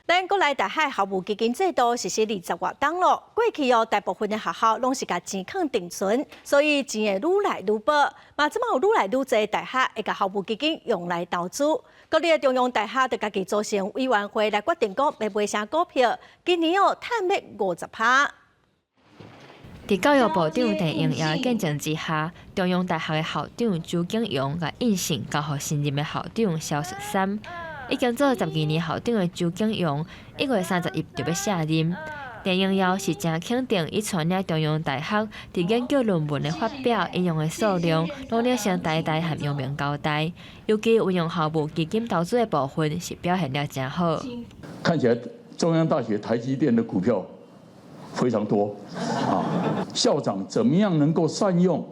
咱國內大學校務基金制度實施20外冬咯，過去哦大部分的學校攏是共錢囥定存，所以錢會愈來愈薄。嘛，這馬有愈來愈濟大學會共校務基金用來投資。國立的中央大學就家己組成委員會來決定講欲買啥股票，今年哦趁欲50%。佇教育部長鄭榮耀見證之下，中央大學的校長周景榮共印信交予新任的校長蕭淑三。已經做12年校長的周景榮，1月31就欲卸任。鄭榮耀是誠肯定，伊帶領中央大學佇研究論文的發表引用的數量，攏領先台大和陽明交大。尤其運用校務基金投資的部分，是表現了誠好。看起來中央大學台積電的股票非常多啊！校長怎麼樣能夠善用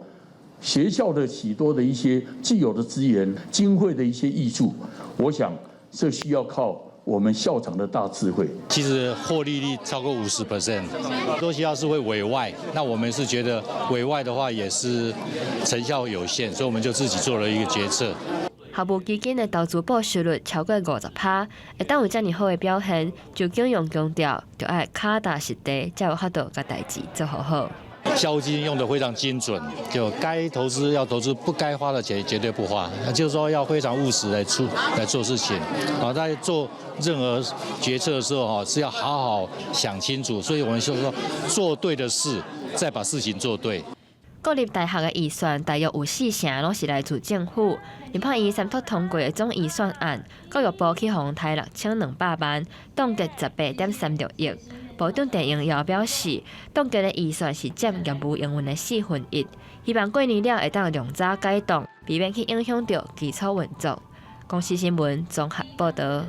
學校的許多的一些既有的資源、經費的一些挹注？我想這需要靠我們校長的大智慧。其實獲利率超過50%，多學校是會委外，那我們是覺得委外的話也是成效有限，所以我們就自己做了一個決策。校務基金的投資報酬率超過50%，會當有遮爾好的表現，周景榮強調，著愛腳踏實地，才有法度共代誌做好好。校務基金用得非常精準，就該投資要投資，不該花的錢絕對不花。那就是說要非常務實來出來做事情。啊，在做任何決策的時候，哈，是要好好想清楚。所以我們就說做對的事，再把事情做對。國立大學的預算大約有四成攏是來自政府。立法院三讀通過的總預算案，教育部去予刣6200萬，凍結18.36億。部長鄭榮耀表示，凍結的預算是佔業務營運的1/4，希望過年了會當量早解凍，避免去影響著基礎運作。公視新聞綜合報導。